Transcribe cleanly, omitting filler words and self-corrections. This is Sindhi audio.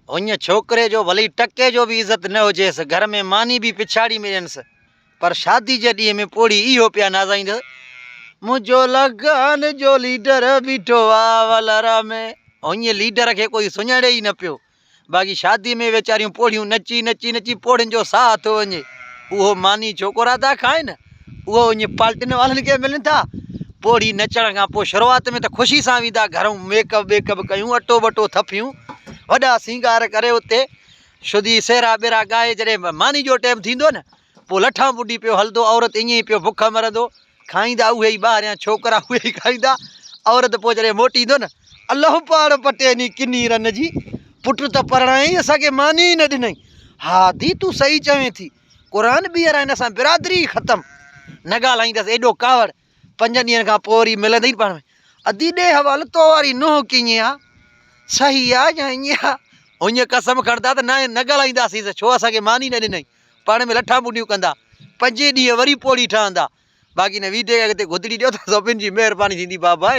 هن ڇوڪري جو ڀلي ٽڪي جو به عزت نه هجيس، گهر ۾ ماني به پڇاڙي ۾ ڏينس، پر شادي جي ڏينهن ۾ پوڙهي اهو پيا نازائيندس، منهنجو لگن جو ليڊر بيٺو آ ولر ۾. هن ليڊر کي ڪوئي سڃاڻي ئي نه پيو. باقي شادي ۾ ويچاريون پوڙهيون نچي نچي نچي پوڙهين جو ساهه ٿو وڃي. اهو ماني ڇوڪرا ٿا کائن، اهو وڃي پالٽين والن کي ملن ٿا. پوڙهي نچڻ کان پوء شروعات ۾ ته خوشي سان ويندا گهرئون ميڪ اپ بيڪ اپ ڪيون، اٽو ٻٽو ٿڦيون، وڏا سينگار ڪري اتي شڌي سهرا ٻهرا ڳائي جڏهن ماني جو ٽيم ٿيندو نه پوء لٺان ٻڏي پيو هلندو، عورت ائين ئي پيو بک مرندو، کائيندا اهي ئي ٻاهريان ڇوڪرا اهي ئي کائيندا، عورت پوء جڏهن موٽي ايندو نه الله پاڻ پٽي ني ڪني رن جي، پٽ ته پرڻائين اسان کي ماني ئي نه ڏنائين. ها ڌي تون صحيح چوين ٿي، قرآن ٻيهر هن سان برادري ئي ختم، نه ڳالهائيندس ايڏو ڪاوڙ، پنجن ڏينهن کان پوء وري ملندئي پاڻ ۾، ادي ڏي حوالو تو واري نونهن ڪيئن آ، صحيح آ يا ائين آ؟ هڃ قسم کڻندا ته نه نه ڳالهائينداسينس ڇو اسان کي ماني نه ڏنائين، پاڻ ۾ لٺان ٻنڊيون ڪندا، پنجين ڏينهن وري پوڙهي ٺهندا، باقي هن ويڊيو کي اڳتي گهتڙي ڏيو ته سڀن جي مهرباني ٿيندي بابا.